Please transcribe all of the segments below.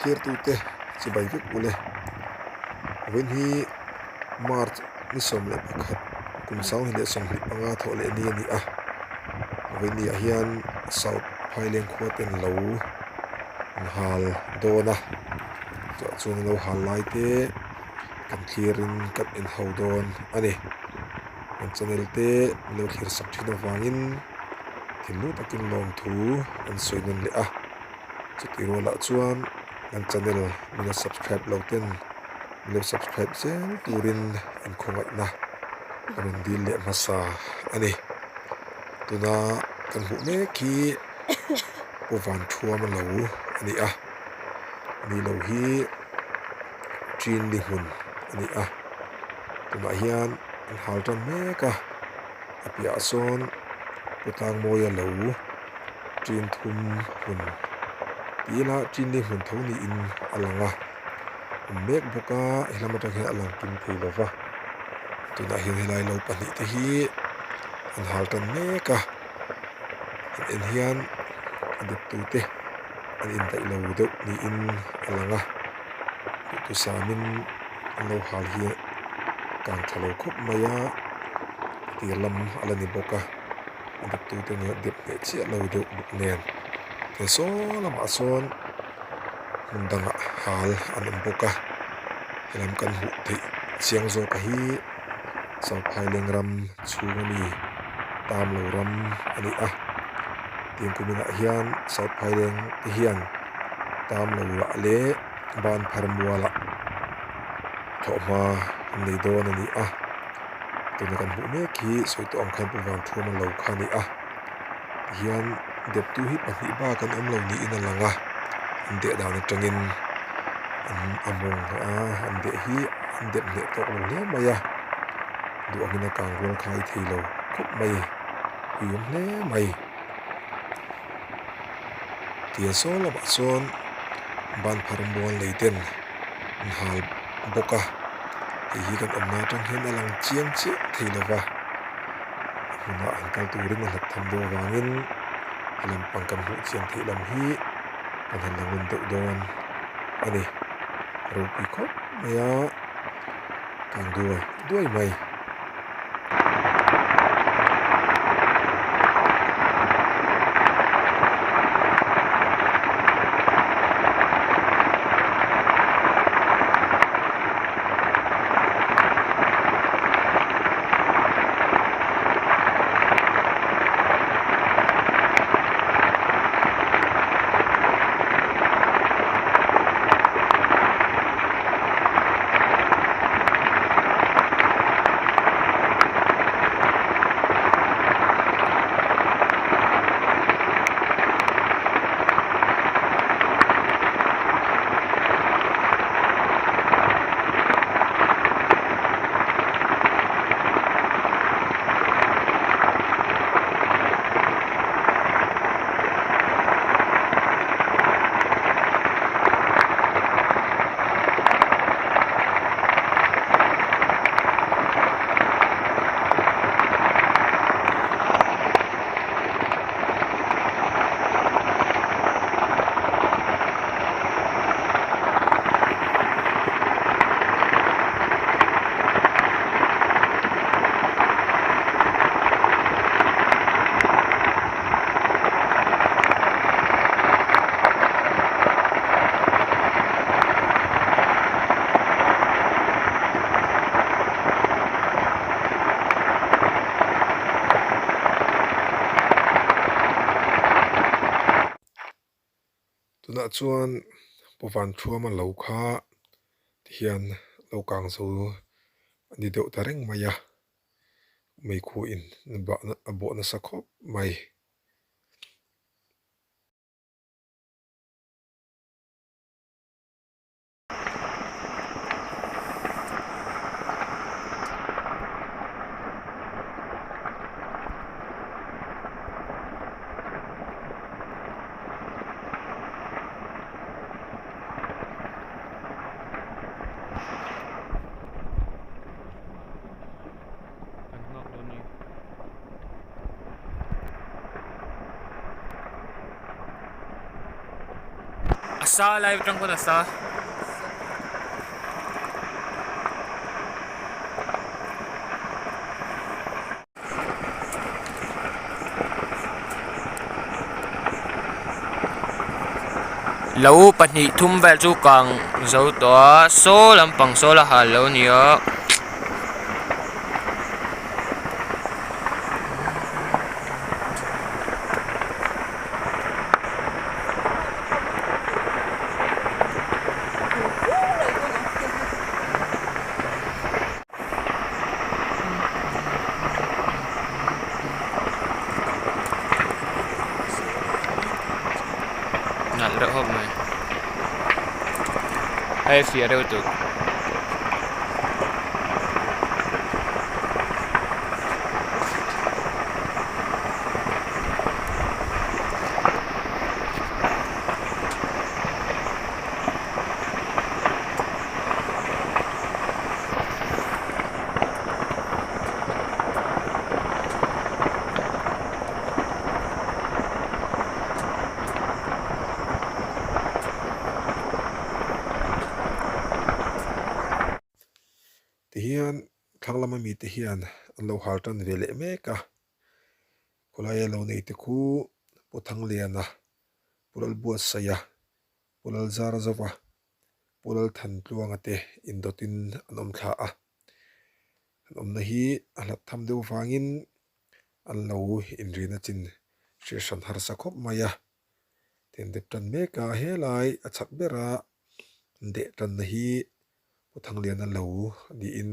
Thirtute chibai vek ule. Vawiin hi March ni 11 kum 2025 thawh leh ni a ni a. Vawiin ni ah hian South Phaileng khua ten lo an hal dawn a. Chutah chuan an lo hal lai te kan thlirin kan en ho dawn a ni. Kan channel te min lo thlir sak thin avangin thinlung takin lawmthu an sawi nawn leh a. Chutih rualah chuan kan channel min la subscribe lo ten min lo subscribe zel turin inkhawngaihna ka rawn dil leh hmasa a ni. Tuna kan hmuh mek hi Pu Vanthuama lo a ni a, ni lo hi Chinli hmun a ni a, tunah hian an hal tan mek a, a piahah sawn Pu Tlangmawia lo. Chin thum hmun ti ila chin li hmun tho niin a lang a awm mek bawk a helam atang hian a lang kim thei lo va tunah hian helai lo pahnih te hi an hal tan mek a an en hian a dep tu te an indaih lo deuh niin a lang a duhthusam in an lo hal hi kang tha lo khawp mai a tir lam a la ni bawk a. A dep tute nen a dep hneh chiah lo deuh bawk nen he saw lamah sawn hmun dangah hal an awm bawk a helam kan hmuh theih chiang zawk a hi Sauphaileng ram chhung ami tam lo ram a ni a tiang kum inah hian Sauphaileng te hian tam lo lah leh ban phar mualah thawhhma an nei dawn a ni a. Tuna kan hmuh mek hi sawi tawh ang khan Pu Vanthuama lo kha a ni a tihian deptu hi pahnih bak an awm lo niin a lang a an deh dan atangin an a mawng a an deh hi an dep hneh tawk lo hle mai a duh angin a kang rual khai thei lo khawp mai ui awm hle mai. Tiang sawn lamah chuan ban phar mual nei ten an hal bawk a hei hi kan awmna atang hian a lang chiang chiah thei lo va a hmunah han kal turin a hlat tham deuh avangin he lampang kan hmuh chian theih lam hi kan han la ngun deuh dawn a ni ropui khawp mai a kang duai duai mai. Tunah chuan Pu Vanthuama lo kha tihian lo kang zo a ni deuh ta reng mai a, meikhuin a bawh nasa khawp mai. Kan nghak dawn ni. A sa lai atang pawn a sa. Lo pahnih thum vel chu kang zo tawh a saw lampang saw la hal lo a ni a. Nalh reuh khawp mai hei fiah reuh tuk. Tihian thlang lama mite hian an lo hal tan ve leh mek a, khawlaia lo nei te khu Pu Thangliana, Pu Lalbuatsaia, Pu Lalzarzova, Pu Lalthantluanga te indawtin an awm thla a, an awmna hi a hlat tham deuh vangin an lo inrina chin hriat hran harsa khawp mai a, tiang dep tan mek a helai a chhak bera deh tanna hi Pu Thangliana lo niin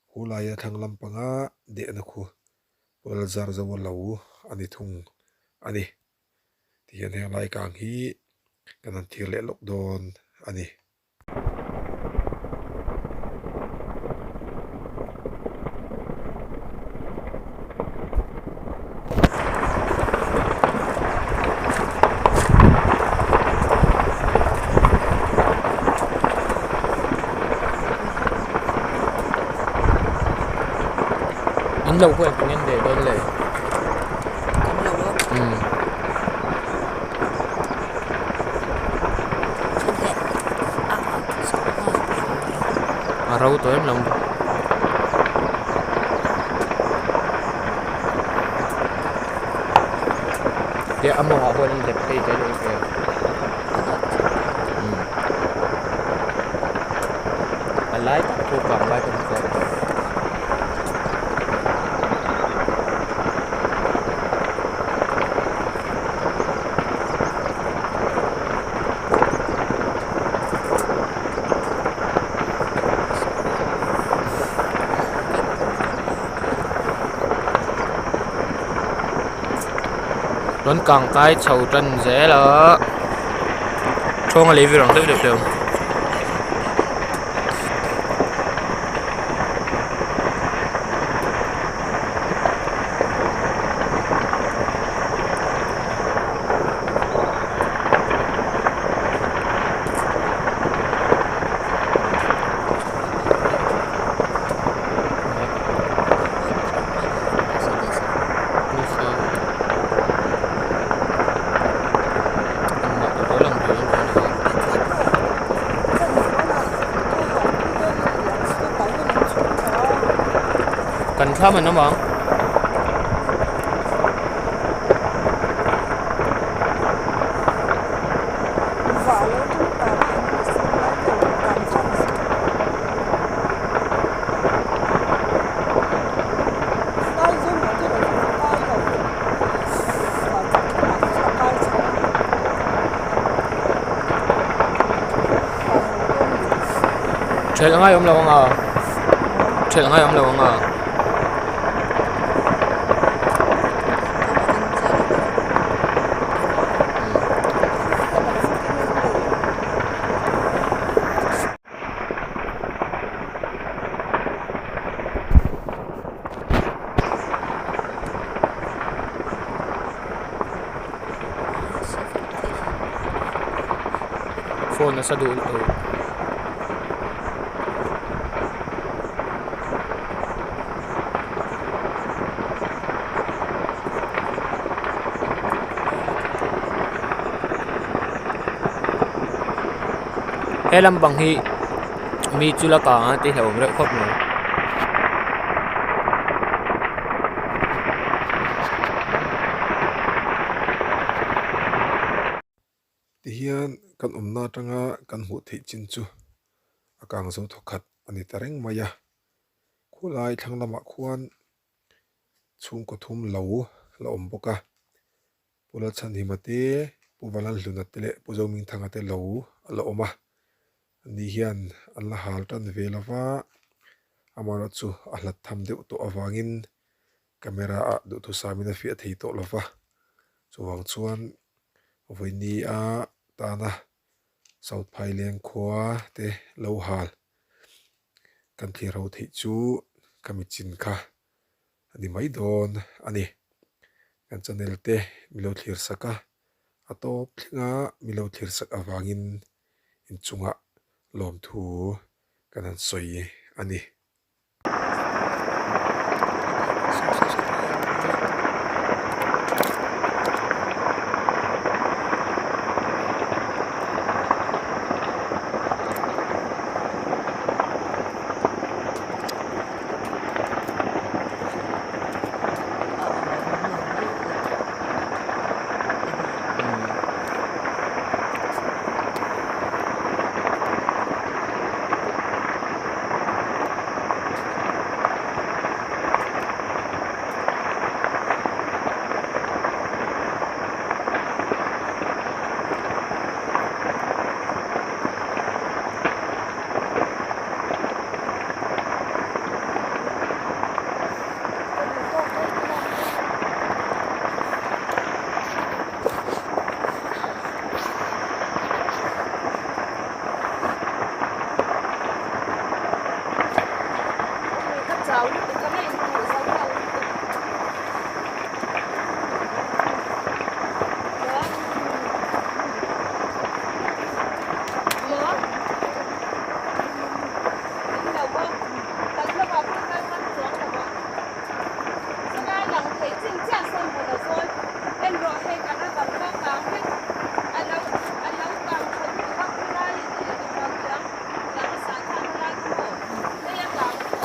khu laia thlang lampanga dehna khu Pu Lalzarzoa lo a ni thung a ni. Tihian heng lai kang hi kan han thlir leh lawk dawn a ni. In lo huan kan en ve dawn le. Kan lo a. Umm. A ro tawh em lo. Tia a mawngah huan an dep phei te a nih hmel. Umm. A lai tak chu kang lai kan chuan. Rawn kang kai chho tan zel a thawng a lei vir ang deuh deuh deuh. Kan thlam an awm ang. Ṭhelh ngai awm lo ang a ṭhelh ngai awm lo ang a. Phone nasa duh lo. He lampang hi mi chu la kang a tih hlauhawm reuh khawp mai. Tihian kan awmna atanga kan hmuh theih chin chu a kang zo thawkhat a ni ta reng mai a, khulai thlang lamah khuan chhungkaw thum lo la awm bawk a, Pu Lalchhanhima te, Pu Valalhluna te leh Pu Zomingthanga te lo a la awm a, ani hian an la hal tan ve lo va, amaherawhchu a hlat tham deuh tawh avangin camera ah duhthusamin a fiah thei tawh lo va, chuvang chuan vawinia tana South Phaileng khua te lo hal kan thlir ho theih chu ka mitchin kha a ni mai dawn a ni. Kan channel te mi lo thlir sak a, a tawp thlenga mi lo thlir sak avangin inchungah lawmthu kan han sawi a ni.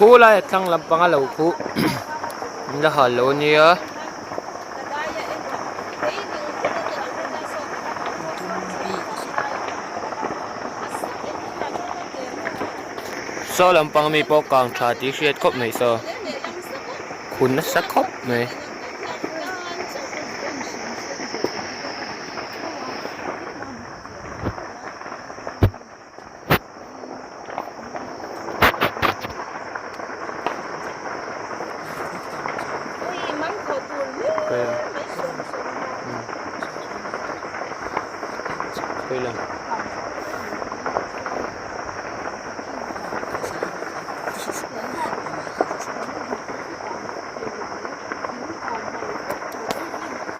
Khu laia thlang lampanga lo khu an la hal lo ania. Saw lampang ami pawh kang tha tih hriat khawp mai saw khu nasa khawp mai.